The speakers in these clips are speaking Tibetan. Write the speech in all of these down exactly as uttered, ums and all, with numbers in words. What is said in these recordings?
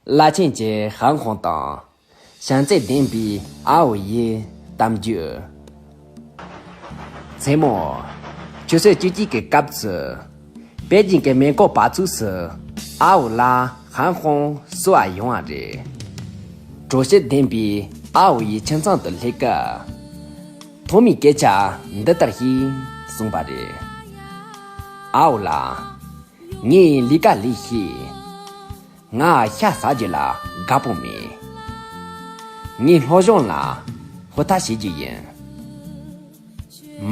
བླ་ཆེན་གྱི་ཧན་ཧོང་དང་བྱམས་བརྩེ་ལྡན་པའི་ཨའོ་ཡི་གཏམ་རྒྱུད། མཚན་མོ། ཆུ་ཚོད་བཅུ་གཅིག་གི་སྐབས་སུ། པེ་ཅིང་གི་མེ་འཁོར་བར་ཚུགས་སུ་ཨའོ་ལ་ཧན་ཧོང་བསུ་བ་ཡོང་བ་རེད། གྲོ་ཞིབ་ལྡན་པའི་ཨའོ་ཡི་ཁྱིམ་ཚང་དུ་སླེབས་སྐབས། ཐོག་མའི་སྐད་ཆ་འདི་ལྟར་ཞིག་གསུངས་པ་རེད། ཨའོ་ལགས། ངས་ལས་ཀ་ལས་ཤེས། ང་ཤ་ཟ་རྒྱུ་ལ་དགའ་པོ་མེད། ངས་སློབ་སྦྱོང་ལ་ཧུར་ཐག་བྱེད་རྒྱུ་ཡིན།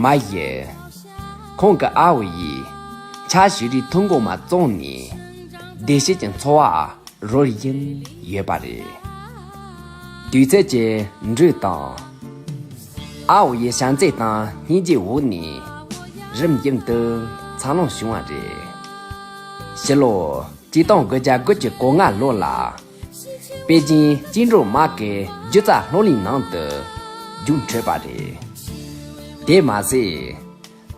མ་གཞི། ཁོང་གི་ཨ་བོ་ཡིས་ཕྱག་ཞུ་རིགས་ཐོན་གོ་མ་བཙོང་ནས་བདེ་སྐྱིད་ཀྱི་འཚོ་བ་རོལ་བཞིན་ཡོད་པ་རེད། དུས་ཚོད་ཀྱི་འགྲོས་དང་། ཨ་བོ་ཡི་བྱམས་བརྩེ་དང་སྙིང་རྗེའི་འོག་ནས་རིམ་བཞིན་དུ་འཚར་ལོངས་བྱུང་བ་རེད། ཕྱི་ལོ་ཆིག་སྟོང་དགུ་བརྒྱ་དགུ་བཅུ་གོ་ལྔ་ལོ་ལ། པེ་ཅིང་བཅིངས་འགྲོལ་དམག་གི་སྒྱུ་རྩལ་སློབ་གླིང་ནང་དུ་རྒྱུགས་འཕྲོད་པ་རེད། དེ་མ་ཟད།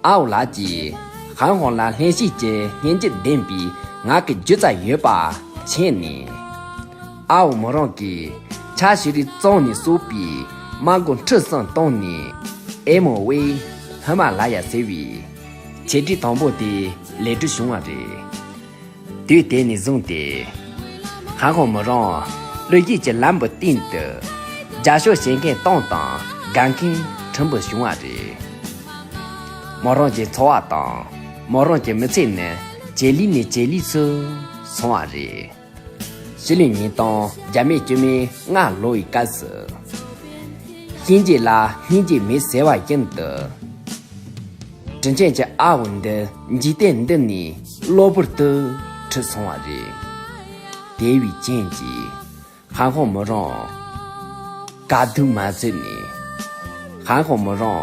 ཨའོ་ལགས་ཀྱིས་ཧན་ཧོང་ལ་ལྷན་སྐྱེས་ཀྱི་སྙིང་རྗེ་ལྡན་པའི་ངག་གི་སྒྱུ་རྩལ་ཡོད་པ་མཁྱེན་ནས། ཨའོ་མོ་རང་གིས་ཕྱག་ཞུ་རིགས་བཙོང་ནས་གསོག་པའི་དམག་སྒོར་ཁྲི་གསུམ་བཏོན་ནས་ཨེ་མོ་ཝེ་ཧི་མ་ལ་ཡ་ཟེར་བའི་ཆེ་གྲས་དང་པོ་དེ་ལེགས་གྲུབ་བྱུང་བ་རེད། དུས་དེ་ནས་བཟུང་སྟེ། ཧན་ཧོང་མོ་རང་བློ་སྐྱེད་ཀྱི་ལམ་བུ་སྟེང་དུ་རྒྱབ་སྐྱོར་བྱེད་མཁན་སྟོང་དང་དགའ་མཁན་ཕྲན་བུ་བྱུང་བ་རེད། མོ་རང་གི་འཚོ་བ་དང་མོ་རང་གི་མི་ཚེ་ནི་ཇེ་ལེགས་ནས་ཇེ་ལེགས་སུ་སོང་བ་རེད། ཕྱི་ལོའི་ཉིས་སྟོང་བརྒྱ་མེད་བཅུ་མེད་ལྔ་ལོ་ཡི་སྐབས་སུ། གཤིན་རྗེ་ལ་སྙིང་རྗེ་མེད་ཟེར་བ་བཞིན་དུ། དྲིན་ཅན་གྱི་ཨ་བོ་འདི་འཇིག་རྟེན་འདི་ནས་གློ་བུར་དུ་ཁྲིད་སོང་བ་རེད། དེ་བས་རྐྱེན་གྱིས་ཧན་ཧོང་མོ་རང་དཀའ་སྡུག་མ་བཟོད་ནས། ཧན་ཧོང་མོ་རང་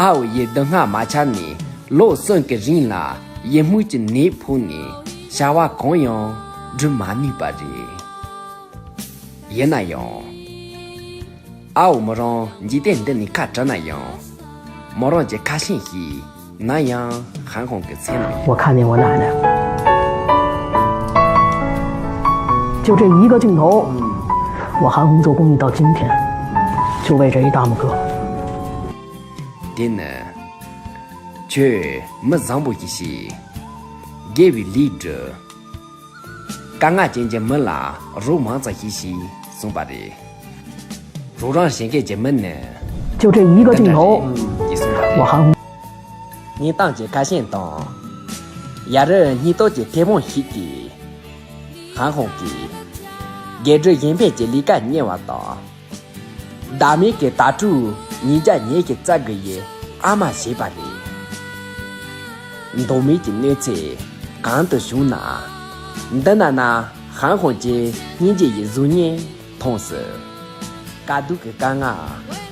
ཨ་བོ་ཡི་སྡུག་བསྔལ་མ་ཆགས་ནས་ལོ་གསུམ་གྱི་རིང་ལ་ཡིད་སྨོན་གྱི་ནད་ཕོག་ནས་བྱ་བ་གང་ཡང་སྒྲུབ་མ་ནུས་པ་རེད། ཡིན་ན་ཡང་། ཨའོ་མོ་རང་འཇིག་རྟེན་འདི་ནས་ཁ་བྲལ་ན་ཡང་། མོ་རང་གི་ཁ་ཞེང་ཞིག་ནམ་ཡང་ཧན་ཧོང་གི་སེམས་ནང་། 我看见我奶奶，就这一个镜头，我韩红做公益到今天，就为这一大拇哥。 དེ་ནི། ཁྱོད་མི་བཟང་པོ་ཞིག་བྱས། དགེ་བའི་ལས་བསྒྲུབས། དཀའ་ངལ་ཅན་གྱི་མི་ལ་རོགས་མང་ཙམ་བྱས་ཞེས་གསུངས་པ་རེད། རོགས་རམ་བྱེད་མཁན་གྱི་མི་ནི། 就这一个镜头， ཞེས་གསུངས་པ་རེད། 我韩红 སྙིང་གཏམ་གྱི་ཁ་ཞེང་དང་། ཡ་རབས་སྙིང་སྟོབས་ཀྱི་མཐེ་བོང་ཞིག་གིས། ཧན་ཧོང་གིས། དགེ་སྒྲུབ་གཞན་ཕན་གྱི་ལས་ཀ་གཉེར་བ་དང་། བདག་མེད་ཀྱི་དྭ་ཕྲུག་ཉིས་བརྒྱ་ཉེར་གཅིག་བཙལ་དགོས་ཡི་ཨ་མ་བྱས་པ་རེད། མདོ་སྨད་ཀྱི་གནས་ཚུལ་གང་དུ་བྱུང་ན། འདི་ན་ན་ཧན་ཧོང་གི་སྙིང་རྗེ་ཡི་གཟུགས་བརྙན་མཐོང་སྲིད། དཀའ་སྡུག་གི་དཀའ་ངལ་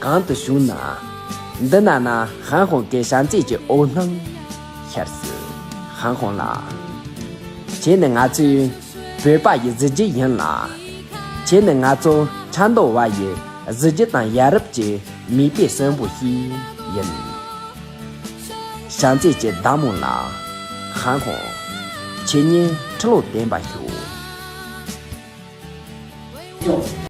གང་དུ་བྱུང་ན། འདི་ན་ན་ཧན་ཧོང་གི་བྱམས་བརྩེ་གྱི་འོད་སྣང་ཤར་སྲིད། ཧན་ཧོང་ལགས། ཁྱེད་ནི་ང་ཚོའི་བོད་པ་ཡི་གཟི་བརྗིད་ཡིན་ལ། ཁྱེད་ནི་ང་ཚོ་ཆབ་མདོ་བ་ཡི་གཟི་བརྗིད་དང་ཡ་རབས་ཀྱི་མིག་དཔེ་གསོན་པོ་ཞིག་ཡིན། བྱམས་བརྩེ་གྱི་བདག་མོ་ལགས། ཧན་ཧོང་། ཁྱེད་ཉིད་ཁྲི་ལོ་བརྟན་པར་ཤོག།